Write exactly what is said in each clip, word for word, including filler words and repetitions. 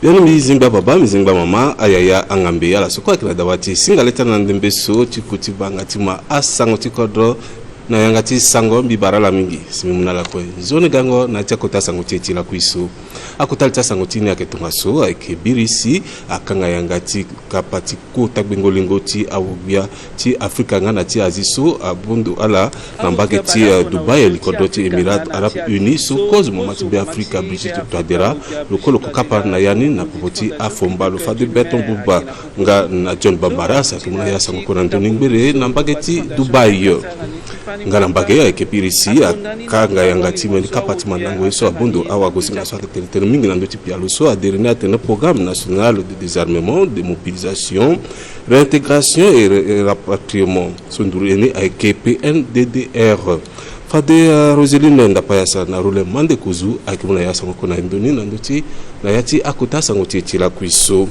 Biani mbi zingba baba, mbi zingba mama, ayaya, angambe, ala so kue ayeke na dawa ti singa leta na ndembe so ti ku ti banga ti ma asango ti kodro. Na yanga ti sango mbi bara ala mingi si mbi mu na ala kue nzoni gango na ya ti akota sango ti e ti lakui so. Akota li ti asango ti ni ayeke tongaso ayeke biri si akanga yanga ti kapa ti kota gbengo lingo ti awo-gbia ti Afrika nga na ti Asie so abondo ala na mbage ti, eh, Dubaï, li kodro ti Émirats Arabes Unis so kozo mama ti Beafrika Brigitte Touadéra lo kue lo ko kapa na ya ni na popo ti afomba lo fade Bertrand Buba nga na John Bambara si ayeke mu na ya sango kue na ndoni ngbere na mbage ti Dubaï. Nga na mbage ayeke biri si akanga yanga ti mbeni kapa ti mandango ye so abondo awagosinga so ayeke tene tene mingi na ndö ti pialo so adere ni atene Programme National de Désarmement, de Mobilisation, Réintégration et Ra-, et Rapatriement so nduru ye ni ayeke P N D D R. Fade, eh, Roseline Ndapayasa na Roulem Mande Kouzou ayeke mu na ya sango kue na ndö ni na ndö ti, na ya ti akota sango ti e ti lakui so.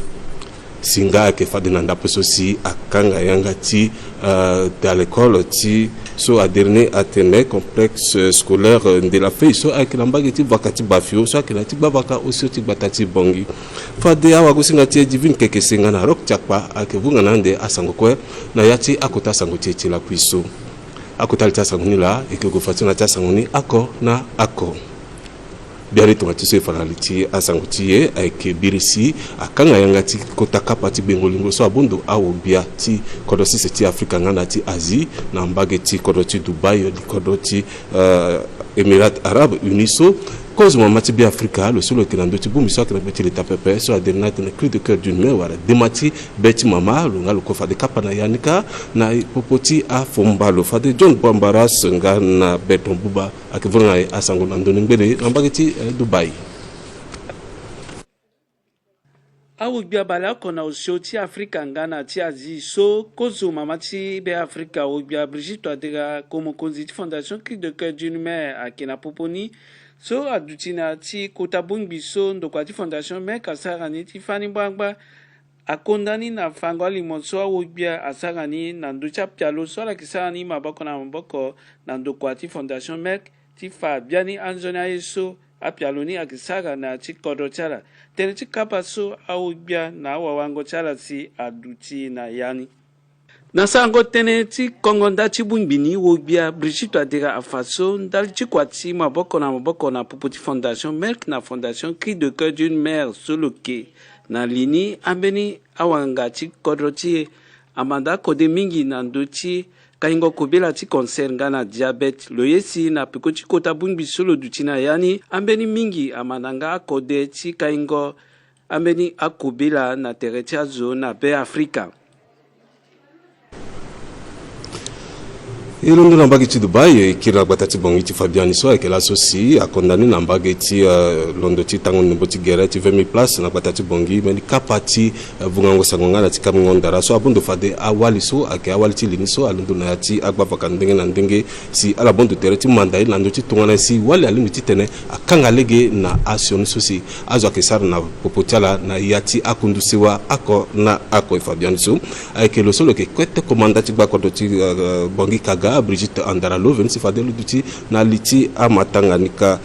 Si nga ayeke fade na ndapo so si akanga yanga ti, eh, da l'école ti so adere ni atene complexe scolaire de la Feuille so ayeke na mbage ti vaka ti Bafio so ayeke na ya ti gbavaka osio ti gbata ti Bangui. Fade awagosinga ti e Divine Kekese nga na Rock Tiakpa ayeke vunga na ande asango kue na ya ti akota sango ti e ti lakui so. Akota li ti asango ni laa e yeke gue fadeso na ya ti asango ni oko na oko. Biani tonga ti so e fa na li ti asango ti e ayeke biri si akanga yanga ti kota kapa ti gbengo lingo so abondo awo-gbia ti kodro sese ti Afrika nga na ti Asie na mbage ti kodro ti Dubaï, li kodro ti, eh, Émirats Arabes Unis so. Kozo mama ti Beafrika lo so lo yeke na ndö ti bongbi so ayeke na be ti leta pepe so adere ni atene Cri de Coeur d'une Mère wala dema ti be ti mama, lo nga lo ko fade kapa na ya ni kâ na popo ti afomba lo fade John Bambara so nga na Bertrand Buba. Ayeke vunga na e asango na ndoni ngbene na mbage ti, eh, Dubaï. Awo-gbia baleoko na osio ti Afrika nga na ti Asie so kozo mama ti Beafrika awo-gbia Brigitte Touadéra ko mokonzi ti Fondation Cri de Coeur d'une Mère ayeke na popo ni so aduti na ya ti kota bongbi so ndokua ti Fondation Merck asara ni ti fani ngbangba. Akonda ni na fango alimo so awo-gbia asara ni na ndö ti apialo so ala yeke sara ni maboko na maboko na ndokua ti Fondation Merck ti fa biani anzoni aye so apialo ni ayeke sara na ya ti kodro ti ala. Tënë ti kapa so awo-gbia na awawango ti ala si aduti na ya ni. Na sarango tënë ti kongo nda ti bongbi ni, wo-gbia Brigitte Touadéra afa so ndali ti kua ti maboko na maboko na popo ti Fondation Merck na Fondation Cri de Coeur d'une Mère so lo yeke na li ni ambeni awanga ti kodro ti e. Amanda akode mingi na ndö ti kaingo kobela ti cancer nga na diabète. Lo ye si na peko ti kota bongbi so lo duti na ya ni, ambeni mingi amanda nga akode ti kaingo ambeni akobela na tere ti azo na Beafrika. E londo na mbage ti Dubaï, e kiri na gbata ti Bangui ti fa biani so ayeke laso si akonda ni na mbage ti, eh, londo ti tango ndembo ti gere ti vingt mille places na gbata ti Bangui mbeni kapa ti, eh, vungango sango nga na ti kamingo ndara so abondo fade awali so ayeke awali ti li ni so alondo na ya ti agbavaka ndenge na ndenge si ala bondo tere ti manda ye na ndö ti tongana si wali alingbi titene akanga lege na asioni so si azo ayeke sara na popo ti ala na ya ti akundu sewa oko na oko. E fa biani so ayeke lo so lo yeke kue ti komanda ti gbakodro ti, eh, Bangui Kaga, Brigitte Andara, lo veni si fade lo duti na li ti amatanga ni kâ.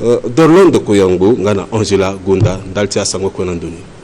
Eh, Dorlande Koyangbo nga na Angela Gonda ndali ti asango kue na ndoni.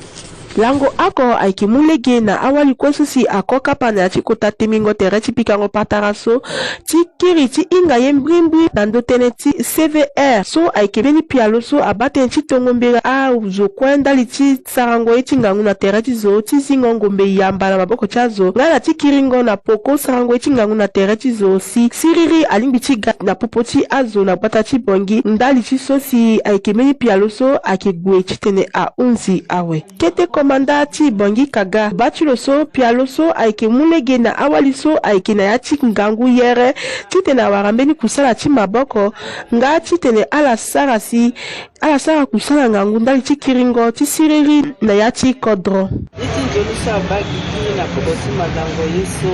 Lango oko ayeke mu lege na awali kue so si ako kapa na ya ti kota temingo tere ti pikango patara so ti kiri ti hinga ye mbrimbri na ndö tënë ti C V R so ayeke mbeni pialo so abaa tënë ti tongo mbela azo kue ndali ti sarango ye ti ngangu na tere ti zo ti zingo ngombe yamba na maboko ti azo nga na ti kiringo na poko sarango ye ti ngangu na tere ti zo si siriri alingbi ti ga na popo ti azo na gbata ti Bangui ndali ti so si ayeke mbeni pialo so ayeke gue titene ahunzi awe. Kete komanda ti Bangui Kaga baa ti lo so pialo so ayeke mu lege na awali so ayeke na ya ti ngangu yere titene awara mbeni kusala ti maboko nga titene ala sara si ala sara kusala ngangu ndali ti kiringo ti siriri na ya ti kodro. Ye ti nzoni so abaa gigi na poko ti mandango ye so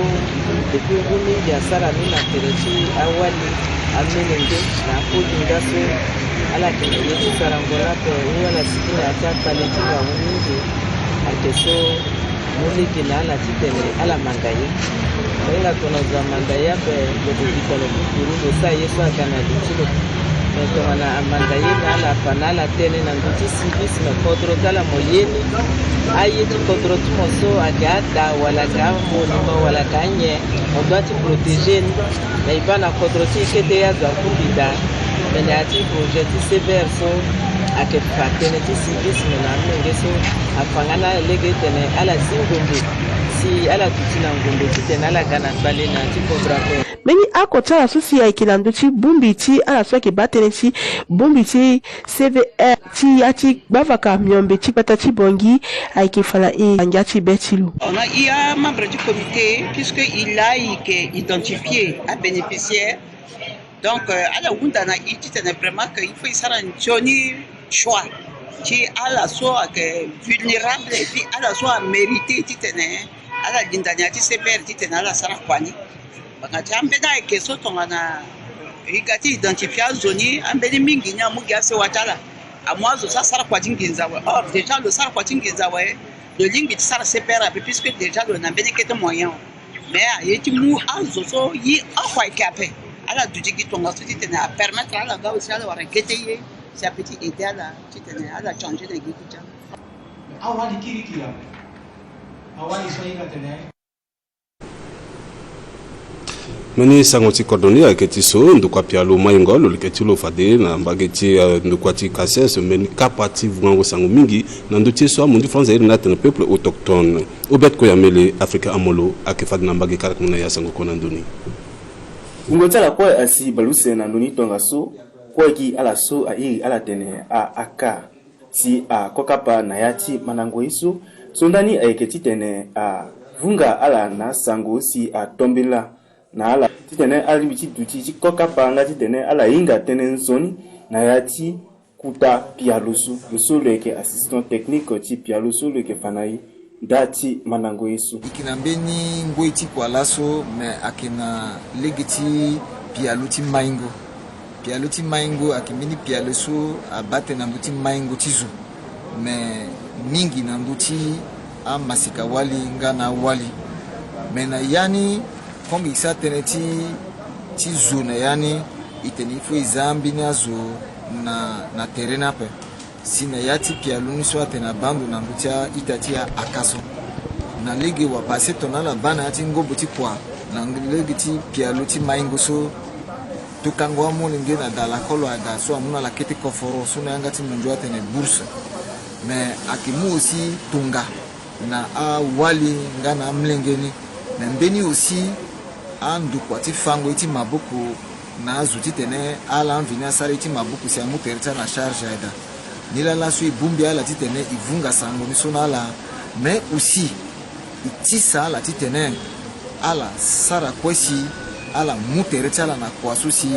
depuis ngu mingi asara ni na tere ti awali amelenge na akoli nga so ala yeke na ye ti sarango ni ape. Ye wala siki na ya ti akpale ti ngangu mingi ayeke so mu lege na ala titene ala manda ye. Ahinga tongana zo amanda ye ape lo yeke gi tongana bikuru lo sara ye so aga na li ti lo. Tongana amanda ye na ala fa na ala tënë na ndö ti civisme, kodro ti ala mo ye ni. Aye ti kodro ti mo so ayeke ada wala ayeke amonima wala ayeke anyen, mo doit ti protéger ni. Me e baa na kodro ti e kete ye azo abungbi daa. Me na ya ti projet ti C V R so ayeke fa tënë ti civisme na amolenge so afa nga na ala lege titene ala zi ngombe si ala duti na ngombe titene ala ga na gbale na ya ti kodro ape. Mbeni oko ti ala so si ayeke na ndö ti bongbi ti ala so ayeke baa tënë ti bongbi ti C V R ti ya ti gbavaka miombe ti gbata ti Bangui ayeke fa na e na ngia ti be ti lo. On a eu un membre du comité, puisque il a été identifié, un bénéficiaire. Donc, euh, ala hunda na e titene vraiment que il faut e sara nzoni choix ti ala so ayeke vulnérable et puis ala so amérité titene ala linda na ya ti C V R titene ala sara kua ni. Ngbanga ti ambeni ayeke so tongana e ga ti identifier azo ni, ambeni mingi ni amu gi asewa ti ala. Amu azo so asara kua ti nginza awe. Or, déjà lo sara kua ti nginza awe, lo lingbi ti sara C V R ape, puisque déjà lo na mbeni kete moyen awe. Mais aye ti mu azo so ye oko ayeke ape, ala duti gi tongaso titene apermettre ala ga aussi ala wara kete ye si apeut ti aider ala titene ala changer na gi ti ala. Awali kirikiri ape. Awali so ahinga tene. Mbeni sango ti kodro ni ayeke ti so ndokua pialo Maingo lo leke ti lo fade na mbage ti, eh, ndokua ti Cassius, mbeni kapa ti vungango sango mingi na ndö ti ye so amundu France airi ni atene peuple autochtone. Obed Koyamele, Africain Amolo, ayeke fade na mbage kara kue na ya sango kue na ndö ni. Wungo ti ala kue asi bale use na ndö ni tongaso, kue gi ala so airi ala tene A A K. Si akokapa na ya ti mandango ye so, so ndani ayeke titene avunga ala na asango si atombela na ala titene alingbi ti duti ti kokapa nga titene ala hinga tënë nzoni na ya ti kuta pialo so. Lo so lo yeke assistant technique ti pialo so lo yeke fa na e nda ti mandango ye so. E yeke na mbeni ngoi ti kua laso, me ayeke na lege ti pialo ti Maingo. Pialo ti Maingo ayeke mbeni pialo so abaa tënë na ndö ti maingo ti zo. Me mingi na ndö ti amaseka-wali nga na awali. Me na ya ni, comme e sara tënë ti, ti zo na ya ni, e tene il faut e za ambeni azo na, na tere ni ape. Si na ya ti pialo ni so atene abaa ndo na ndö ti a-ita ti A A K so. Na lege wapase tongana ala baa na ya ti ngobo ti kua, na lege ti pialo ti Maingo so, tokango amolenge na daa lakolo ayeke daa so amu na ala kete koforo so na yanga ti mundu atene bourse. Me ayeke mu aussi tonga na awali nga na amolenge ni. Me mbeni aussi andokua ti fango ye ti maboko na azo titene ala mveni asara ye ti maboko si amu tere ti ala na charge aye daa. Ni laa laso e bongbi ala titene e vunga sango ni so na ala, mais aussi e tisa ala titene ala sara kue si ala mu tere ti ala na kua so si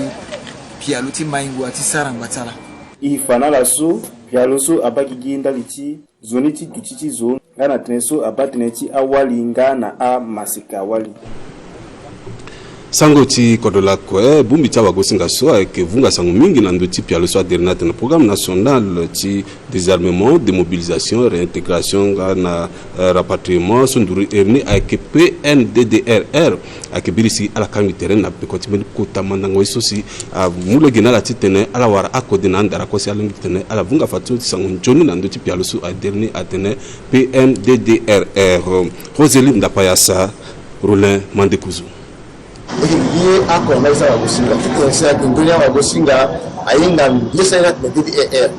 pialo ti Maingo ati sara ngba ti ala. E fa na ala so pialo so abaa gigi ndali ti nzoni ti duti ti zo nga na tënë so abaa tënë ti awali nga na amaseka-wali. Sango ti kodro lakue, bongbi ti awagosinga so ayeke vunga sango mingi na ndö ti pialo so adere ni atene Programme National ti Désarmement, Démobilisation, Réintégration nga na, eh, Rapatriement so nduru iri ni ayeke P N D D R R. Ayeke biri si ala kangbi tere na peko ti mbeni kota mandango ye so si amu lege na ala titene ala wara akode na andara kue si ala lingbi titene ala vunga fadeso ti sango nzoni na ndö ti pialo so adere ni atene P N D D R R. Rosélie Ndapayasa, Rollin Mandekuzu. E yeke gi ye oko na e sara wagosinga titene si ayeke ndoni awagosinga ahinga mbi ye so ahinga atene D D R R.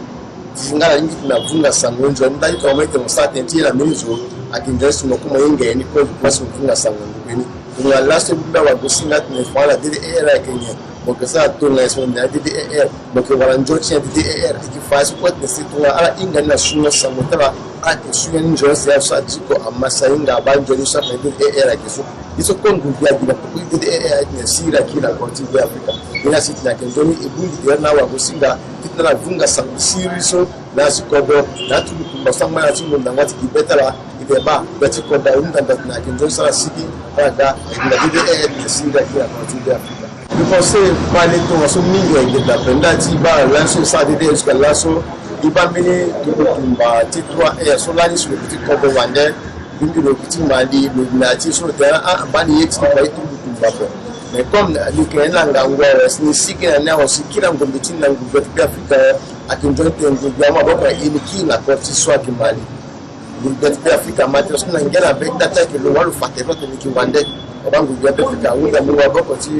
Ti nga na lingbi ti na vunga sango nzoni nda ti tongana mo ye tene mo sara tënë ti ye na mbeni zo ayeke nzoni si mo kue mo hinga ye ni kue mo kue si mo vunga sango nzoni mbeni. Tongana laso e bongbi awagosinga atene fa ala D D R R ayeke nyen, mo yeke sara tongana ye so na D D R R, mo yeke wara nzoni ti nyen D D R R, e yeke fa ye so kue atene si tongana ala hinga ni na sungo sango ti ala, ala yeke su ye ni nzoni si azo so adiko amasa hinga abaa nzoni so atene D D R R ayeke so. Ye so kue ngu gi agi na peko ti D D R R ayeke na siriri aki na kodro ti Be Afrika. Ye ni asi tene ayeke nzoni e bongbi tere na awagosinga titene ala vunga sango siriri so na ya ti kodro na ya ti lukumba so angba na ya ti ngonda nga ti gi be ti ala. E tene baa be ti kodro ahunda ndo atene ayeke nzoni so ala sigi ala ga na D D R R na siriri aki na kodro ti Be Afrika. Lo pense baa le tongaso mingi ayeke dape nda ti baa lani so e sara D D R R jusqu'à laso e baa mbeni tuku tumba ti trois R so lani so lo yeke ti kodro wande. Bimbi lo yeke ti mali lo na ya ti so lo tene ah baa ni ye ti tumba ye tuku tumba ape. Mais comme na leke na ngangu awe si ni sigi na ni awe si kiri na ngombe ti na nguru gbia ti Beafrika ayeke nzoni tene nguru gbia maboko na e ni kiri na koro ti so ayeke Mali. Nguru gbia ti Beafrika ama tene so na ngia na be ti da ti ayeke lo wâ lo fa tere so atene e yeke wande. Wabâ nguru gbia ti Beafrika ahunda mungo maboko ti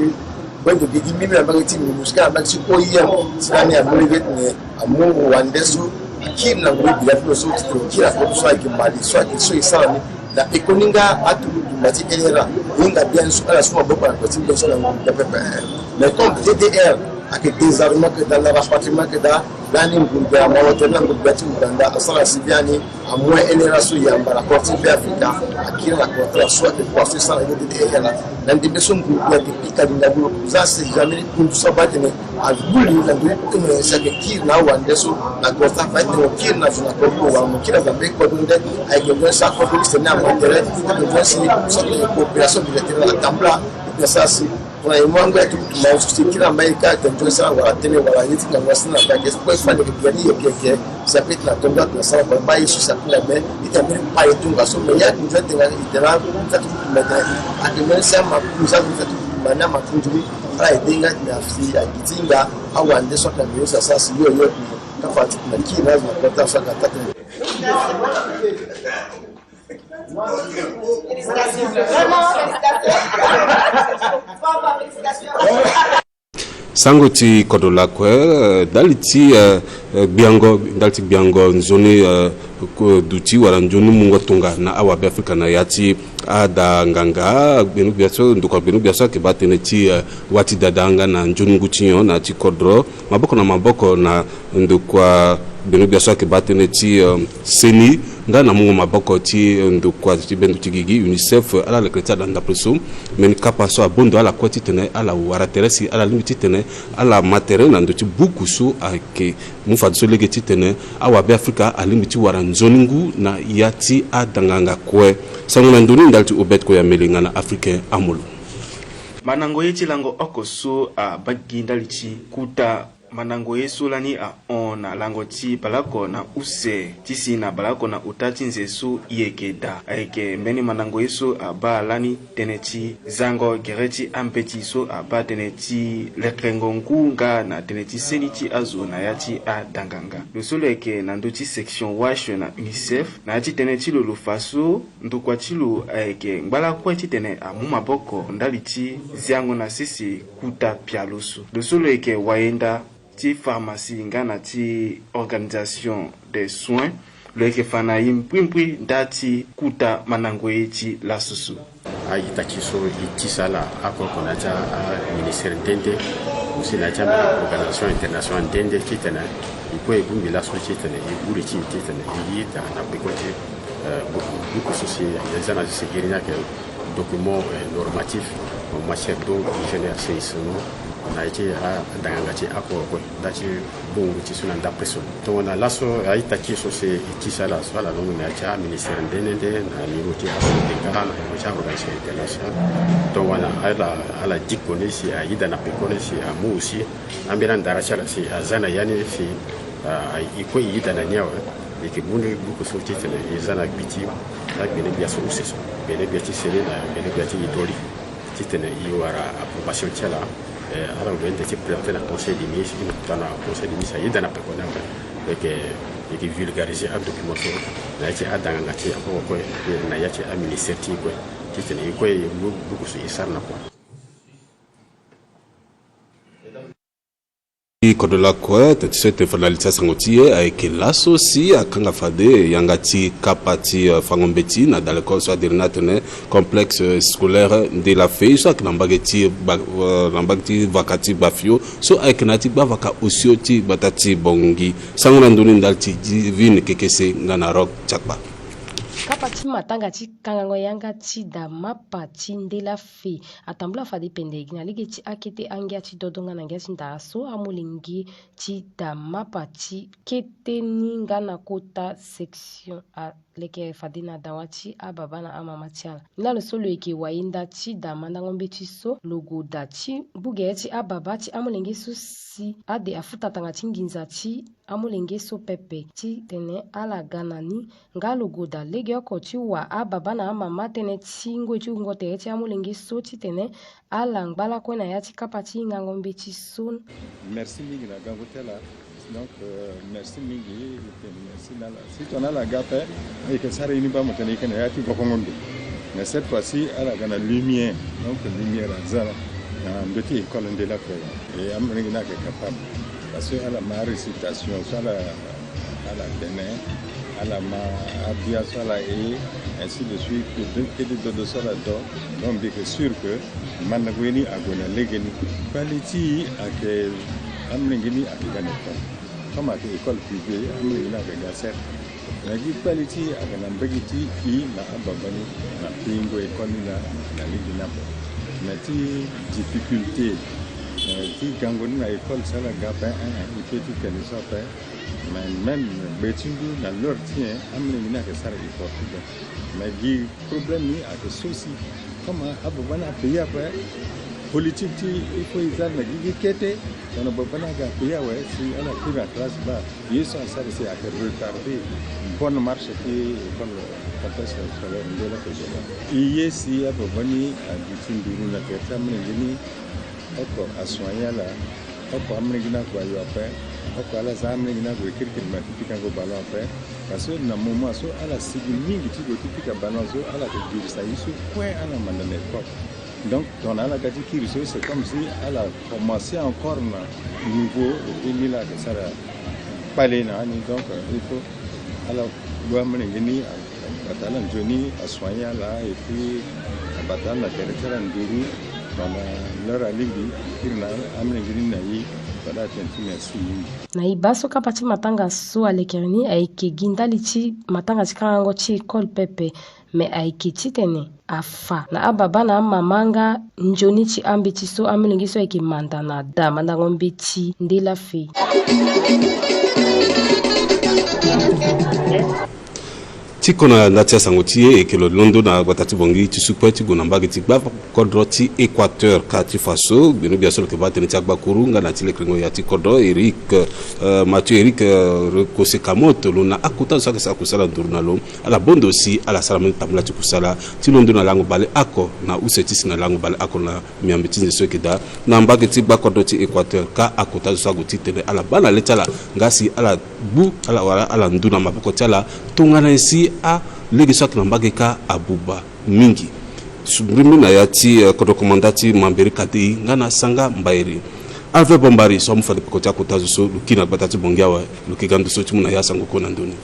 wende gigi mimi na mbage ti Minusca na mbage ti O I M si lani amu lege tene amu wande so akiri na nguru gbia ti lo so titene kiri na koro so ayeke Mali so ayeke so e sara ni. Na pekoni nga aturugu tumba ti L R A e hinga biani so ala su maboko na koro ti mbeni so na nguru gbia pepe. Mais comme D D R ayeke désarmement ayeke daa na rapatriement ayeke daa, lani nguru gbia amu tere na nguru gbia ti Ouganda asara si biani amu L R A so yamba na koro ti Beafrika akiri na koro ti ala so ayeke kua so e sara ni D D R. Na ndembe so nguru gbia ayeke pika linda guru za si jamais ni kundu so abaa tene agbu li na ndö ti tene si ayeke kiri na awande so na koro ti afa ti tene mo kiri na zo na koro ti lo wala mo kiri na Zambezi kodro nde ayeke nzoni si akodro ti sene ama tere ayeke nzoni si so ayeke coopération bilatérale atambula ti tene sara si tongana e mu ango ya ti kutu ma so si e kiri na mbage ka ayeke nzoni sara wala tënë wala ye ti ngangu asi na mbage so kue fani ayeke gi ya ni yeke yeke si ape ti na tongaso atene asara kua baa ye so si ape na me. Ita mbeni pa ye tongaso me ya ti nzoni tena itena. Sa ti kutu mete ake mbeni si ama kutu sa ti kutu mani ama kutu nduru. Ala ede nga ti na si agi ti nga awande so ake na mbeni so asara si yo yo ti na kapa ti na kiri na azo na kota so ake na tate. Félicitations. Vraiment, félicitations. Vraiment, félicitations. Sango ti kodro lakue, eh, ndali ti, eh, eh, gbiango, ndali ti gbiango nzoni, eh, ko-, duti wala nzoni mungo tonga na awabeafrika na ya ti ada nganga, gbenu gbia so, ndokua gbenu gbia so ayeke baa tënë ti, eh, wâ ti dada nga na nzoni ngu ti nyon na ya ti kodro, maboko na maboko na ndokua gbenu gbia so ayeke baa tënë ti, eh, seni, nga na mungo maboko ti ndokua ti bendo ti gigi, UNICEF, ala lekere ti ala ndapre so. Mbeni kapa so abâ ndo ala kue titene ala wara tere si ala lingbi titene ala ma tere na ndö ti buku so ayeke mu fadeso lege titene awabeafrika alingbi ti wara nzoni ngu na ya ti adanganga kue. Sango na ndö ni ndali ti Obed Koyamele nga na Africain Amolo. Mandango ye ti lango oko so abaa gi ndali ti kuta mandango ye so lani ahon na lango ti baleoko na use ti si na baleoko na ota ti nze so e yeke daa. Ayeke mbeni mandango ye so abaa lani tënë ti zango gere ti ambeti so abaa tënë ti lekerengo ngu nga na tënë ti seni ti azo na ya ti adanganga. Lo so lo yeke na ndö ti section WASH na UNICEF, na ya ti tënë ti lo lo fa so ndokua ti lo ayeke ngba lakue titene amu maboko ndali ti ziango na sese kuta pialo so. Lo so lo yeke wayenda ti pharmacie nga na ti organisation des soins, lo yeke fa na e mbrimbri nda ti kuta mandango ye ti laso so. A-ita ti so e tisa ala oko oko na ya ti aministère nde nde, aussi na ya ti aorganisation internationale nde nde titene e kue e bongbi laso titene e huri ti e titene e yeda na peko ti, eh, buku, buku so si e za na zo si e iri ni ayeke document, eh, normatif en matière d'eau, hygiène et assainissement na ya ti adanganga ti oko oko nda ti bongo ti so na ndapre so. Tongana laso a-ita ti e so si e tisa ala so ala longbi na ya ti aministère nde nde nde na niveau ti apolitika na niveau ti aorganisation internationale. Tongana ala, ala diko ni si ayeda na peko ni si amu aussi ambeni andara ti ala si aza na ya ni si, ah, e kue e yeda na ni awe. E yeke mu ni buku so titene e za na gbe ti agbene gbia so use so, gbene gbia ti seni na gbene gbia ti itoli. Titene e wara approbation ti ala, eh, ala wende ti présenter na conseil des ministres, e na kota na conseil des ministres ayeda na peko ni ape. E yeke, e yeke vulgariser adocument so na ya ti adanganga ti e oko oko kue, na ya ti aministère ti e kue. Titene e kue e mu buku so e sara na kua. Ti kodro lakue, teti so e tene fa na li ti asango ti e ayeke laso si akanga fade yanga ti kapa ti, eh, fango mbeti na daleko so a diri ni atene complexe, eh, scolaire de la Fée so ayeke na mbage ti gba-, eh, na mbage ti vaka ti Gbafio so ayeke na ya ti gbavaka osio ti gbata ti Bangui. Sango na ndoni ndali ti Divine Kekese nga na Rock Tiakpa. Kapa ti matanga ti kangango yanga ti da mapa ti nde la Fée atambula fade pendegi na lege ti akete angia ti dodo nga na ngia ti ndaa so amolenge ti da mapa ti kete ni nga na kota section aleke fade na dawa ti ababa na amama ti ala. Ni laa lo so lo yeke wayenda ti da mandango mbeti so lo gue da ti mbugere ti ababa ti amolenge so si ade afuta tanga ti nginza ti amolenge so pepe titene ala ga na ni. Nga lo goda legeoko ti wa ababa na amama tënë ti ngoi ti wungo tere ti amolenge so titene ala ngba lakue na ya ti kapa ti hingango mbeti so. Merci mingi na gango ti ala. Donc, euh, merci mingi. Merci na ala. Si tongana ala ga ape, e yeke sara ye ni baa mo tene e yeke na ya ti bokongo ndo. Mais cette fois-ci ala ga na lumière. Donc lumière aza na ndö ti école nde lape. E amolenge ni ayeke capable. Parce que ala ma arécitation so ala ala tene, ala ma abia so ala e, ainsi de suite, kede dodo so ala do. Donc mbi yeke sûr que mandango ye ni ague na legeni. Kpale ti e ayeke amolenge ni ayeke ga na école. Comme ayeke école privée, amolenge ni ayeke ga certes. Mais gi kpale ti e ayeke na mbage ti e na ababa ni na pingo école ni na, na legeni ape. Mais ti difficulté, eh, ti gango ni na école so ala ga ape, eh, eh, e peut ti tene so ape. Mais même gbe ti ndu na l'heure ti e, amolenge ni ayeke sara effort ti ga. Mais gi problème ni ayeke so si, comme ababa ni apayer ape, politique ti il faut e za na gigi kete. Tongana baba ni aga apayer awe, si ala kiri na classe baa, ye so asara si ayeke retarder bonne marche ti école complexe scolaire nde lape zo. E ye si ababa ni aduti nduru na tere ti amolenge ni. Oko asoigner ala. Oko amolenge ni ague ayo ape. Oko ala za amolenge ni ague kirikiri ma ti pikango ballon ape. Parce que na moment so ala sigi mingi ti gue ti pika ballon so, ala yeke girisa ye so kue ala manda na école. Donc tongana ala ga ti kiri so, c'est comme si ala commencer encore na niveau, et puis ni la ayeke sara kpale na ni. Donc il faut ala gue amolenge ni, abata ala nzoni, asoigner ala, et puis abata ala na tere ti ala nduru. Tongana l'heure alingbi, kiri na amolenge ni na e. Fade atene ti merci mingi. Na e baa so kapa ti matanga so alekere ni ayeke gi ndali ti matanga ti kangango ti école pepe. Me ayeke titene afa na ababa na amama nga nzoni ti ambeti so amolenge so ayeke manda na da mandango mbeti nde lafe. Ti ko na nda ti asango ti e, e yeke lo londo na gbata ti Bangui ti su kue ti gue na mbage ti gba kodro ti Équateur, ka ti fa so gbeno gbia so lo yeke baa tënë ti agbakuru nga na ti lekerengo ya ti kodro Éric, euh, Mathieu Éric, euh, Kosse Kamoto lo na akota zo so ayeke sara kusala nduru na lo. Ala bondo si ala sara mbeni tambula ti kusala ti londo na lango baleoko na use ti si na lango baleoko na miambe ti nze so e yeke daa na mbage ti gba kodro ti Équateur, ka akota zo so ague titene ala baa na le ti ala nga si ala gbu ala wala ala ndu na maboko ti ala tongana nyen si alege so ayeke na mbage ka abuba mingi. Sumbiri mbi na ya ti, eh, kodro komanda ti Mambéré Kadéï nga na Sanga Mbaéré. Alfred Bombari so amu fade peko ti akota zo so lo kiri na gbata ti Bangui awe, lo yeke ga ndo so ti mu na ya sango kue na ndö ni.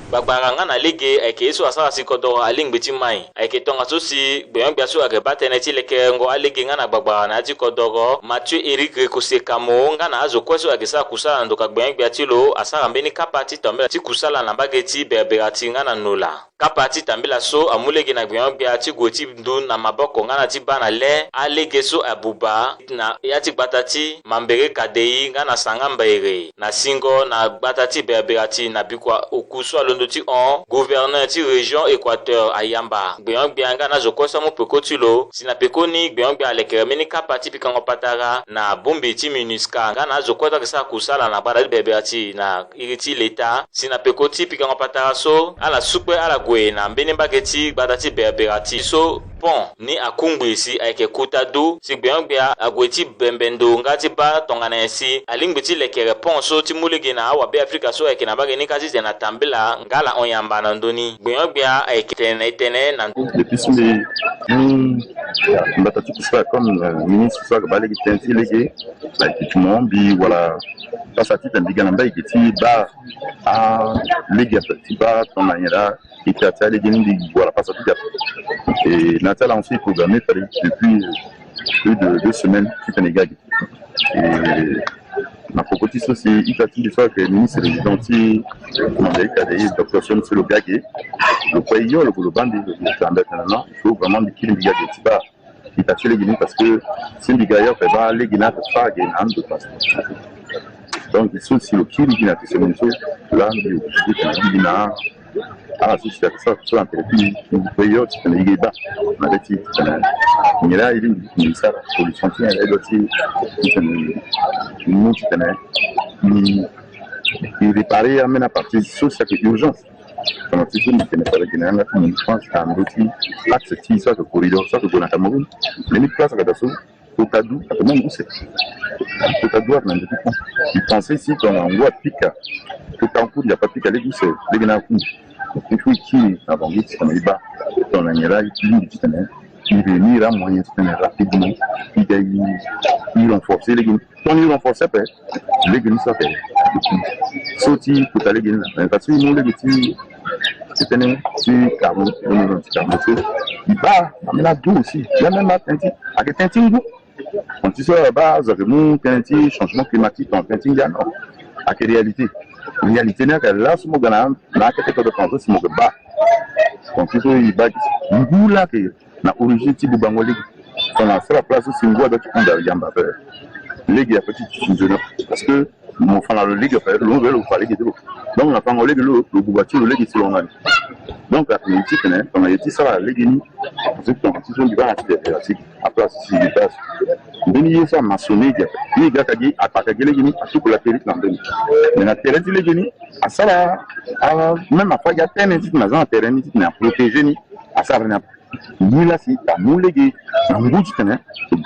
Gbagbara nga na lege ayeke ye so asara si kodoro alingbi ti mai. Ayeke tongaso si gbenyo-gbia so ayeke baa tënë ti lekerengo alege nga na gbagbara na ya ti kodoro, Mathieu Éric Kosse Kamo, nga na azo kue so ayeke sara kusala na ndoka gbenyo-gbia ti lo, asara mbeni kapa ti tambela ti kusala na mbage ti Berberati nga na Nola. Kapa ti tambela so amu lege na gbenyo-gbia ti gue ti ndu na maboko nga na ti baa na le alege so abuba na ya ti gbata ti Mambéré Kadéï nga na Sanga Mbaéré. Na singo na gbata ti Berberati na bikua oku so alondo ti hon, gouverneur ti région Équateur ayamba gbenyo-gbia nga na azo kue so amu peko ti lo. Si na pekoni gbenyo-gbia alekere mbeni kapa ti pikango patara na bongbi ti MINUSCA nga na azo kue so ayeke sara kusala na gbata ti Berberati na iri ti leta. Si na peko ti pikango patara so, ala su kue ala gue na mbeni mbage ti gbata ti Berberati so pont ni akungbi si ayeke kuta du, si gbenyo-gbia ague ti bembe ndo nga ti baa tongana nyen si alingbi ti lekere pont so ti mu lege na awabe Afrika so ayeke na mbage ni ka titene atambela nga ala hon yamba na ndö ni. Gbenyo-gbia ayeke tene na e tënë na. Depuis so mbi mu mbata ti kusala comme, euh, ministre so ayeke baa lege tënë ti lege, ayeke ti mo mbi wala pasa titene mbi ga na mbage ti baa alege ape ti baa tongana nyen laa. Ita ti alege ni mbi wala pasa ti ga ape. Et na ti ala aussi programmé fade depuis plus de deux semaines titene e ga ge. Et na poko ti so si ita ti mbi so ayeke ministre résident ti Mambéré Kadéï, docteur Soham, si lo ga ge, lo kue yo lo gue lo baa mbi, lo tene atene non, il faut vraiment mbi kiri mbi ga ge ti baa ita ti lege ni, parce que si mbi ga yo ape baa lege ni ape fâ ge na ando passe. Donc so si lo kiri gi na ti semaine so laa mbi obligé tene mbi gi na ala so si ayeke sara so na tere ti mbi kue yo titene e ge e baa na le ti titene nyen laa e lingbi titene e sara solution ti nyen laa e doit ti titene e mu titene e e réparer ambeni apartie so si ayeke urgence. Tongana ti so mbi tene fade gi na yanga ti mo, je pense ando ti axe ti so ayeke corridor so ayeke gue na Cameroun. Mbeni place ayeke daa so kota du ayeke même use. Kota du ayeke na ndö ti pont. Mbi pense si tongana ngu apika, kota ngu ndia pe apika lege use, lege ni akundu. Il faut e kiri na bango ti tongana e baa tongana nyen laa e lingbi ti tene e réunir amoyen ti tene rapidement e ga e renforcer lege ni. Tongana e renforcer ape, lege ni so ape so ti kota lege ni laa. Mais parce que e mu lege ti ti tënë ti Cameroun, ti Cameroun so e baa na mbeni adu aussi. Ya même atënë ti, ayeke tënë ti ngu. Tongana ti so abaa azo ayeke mu tënë ti changement climatique, tongana tënë ti ngia, non. Ayeke réalité. Réalité ni ayeke laso mo ga na, na akete kodro tongana so si mo yeke baa. Tongana ti so e baa gi ngu laa ayeke na origine ti bubango lege. Tongana asara place so si ngu adoit ti hunda yamba ape, lege ape ti, ti nzoni ape. Parce que mo fa na lo lege ape, lo mbe lo fa lege ti lo. Donc na fango lege lo, lo buba ti lo lege ti lo nga ni. Donc ayeke ti tene tongana e ti sara lege ni, parce que tongana ti so mbi baa na ti dede la ti aplace si mbi baa so. Mbeni ye so amaçonné gi ape, ye gi aka gi, akpaka gi lege ni, atuku latérite na mbeni. Mais na tere ti lege ni asara, a, même afa gi atene ti tene aza na tere ni ti tene aprotégé ni, asara ni ape. Ni laa si amu lege na ngu ti tene,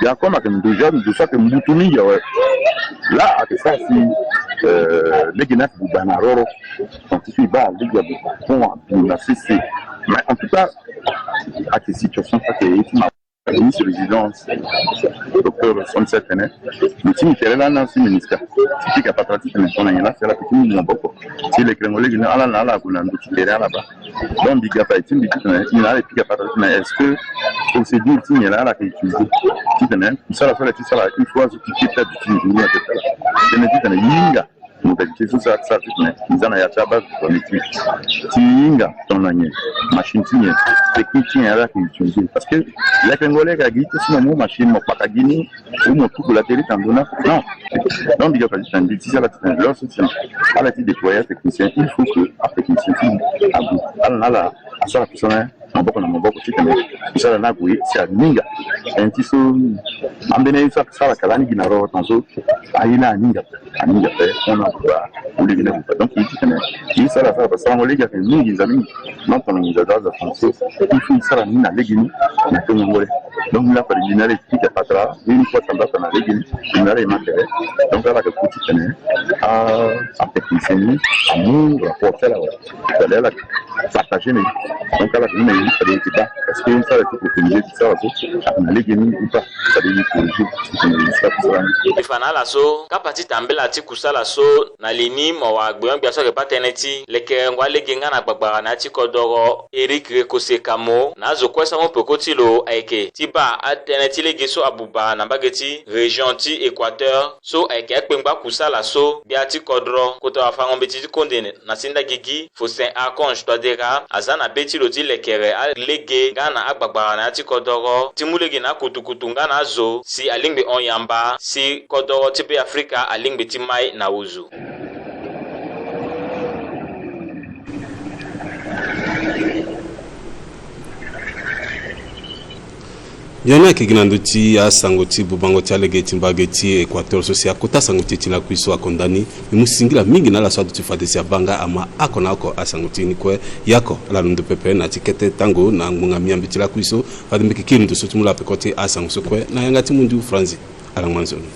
ga comme ayeke ndo, déjà ndo so ayeke mbutu mingi awe. Laa ayeke sara si, euh, lege ni ayeke buba na roro. Donc ti so e baa lege abuba, pont abu na sese. Mais en tout cas ayeke situation so ayeke ye ti ma, ministre résident docteur Samson atene, lo ti mi tere laa na si ministre ti pika patara ti tene tongana nyen laa si ala yeke ti mu maboko ti lekerengo lege ni, ala na ala ague na ndo ti tere ala baa. Donc mbi ga fa e ti mbi ti tene, e na ala e pika patara ti tene est-ce que procédure ti nyen laa ala yeke utiliser ti tene kusala so ala ti sara, il faut azo ti kete adu ti nzoni na tete ala. Tënë ti tene e hinga modalité so so ala ti sara ti tene e za na ya ti abase de ton étude ti hinga tongana nyen, machine ti nyen, technique ti nyen ala yeke utiliser. Parce que lekerengo lege agi ti so mo mu machine mo kpaka gi ni, ou mo tuku latérite na ndö ni. Non. Donc mbi ga fa ti tene mbi ti sara ti tene lors so ti tene ala ti déployer atechnicien, il faut que atechnicien ti agu ala na ala asara kusala ni maboko na maboko ti tene kusala ni ague si aninga. Tënë ti so ambeni aye so asara ka lani gi na ro tongaso aye ni aninga, aninga ape. Hon na abuba lege ni abuba. Donc e ti tene e sara sara parce que sarango lege ayeke mu nginza mingi. Donc tongana nginza aza aza tongaso il faut e sara ni na lege ni na tengo ngole. Donc ni laa fade mbi na ala e pika patara ni, une fois tambaka na lege ni, mbi na ala e ma tere. Donc ala yeke ku ti tene a, atechnicien ni amu rapport ti ala awe. Fade ala partager na e. Donc ala yeke mu na e ni fade e yeke baa. Parce que e sara ti protéger ti sara so ayeke na lege ni ou pas. Fade e corriger ti tene e sara ti sara ni. E fa na ala so kapa ti tambela ti kusala so na li ni mo wara gbenyo-gbia so ayeke baa tënë ti lekerengo alege nga na gbagbara na ya ti kodoro Éric Récossé Camo na azo kue so amu peko ti lo ayeke ti baa atënë ti lege so abuba na mbage ti région ti Équateur so ayeke akpengba kusala so gbia ti kodro kota wafango-mbeti ti konde na sendagigi Faustin Archange Touadéra aza na be ti lo ti lekere alege nga na agbagbara na ya ti kodoro ti mu lege na akutukutu nga na azo si alingbi hon yamba si kodoro ti Beafrika alingbi ti mai na ozo. Biani ayeke gi na ndö ti asango ti bubango ti alege ti mbage ti Équateur so si akota sango ti e ti lakui so akonda ni. Mbi mu singila mingi na ala so aduti fade si abaa nga ama oko na oko asango ti e ni kue. Yako ala londo pepe na ya ti kete tango na ngbonga miambe ti lakui so fade mbi yeke kiri ndo so ti mu laa peko ti asango so kue na yanga ti mundu Franzi. Ala ngba nzoni.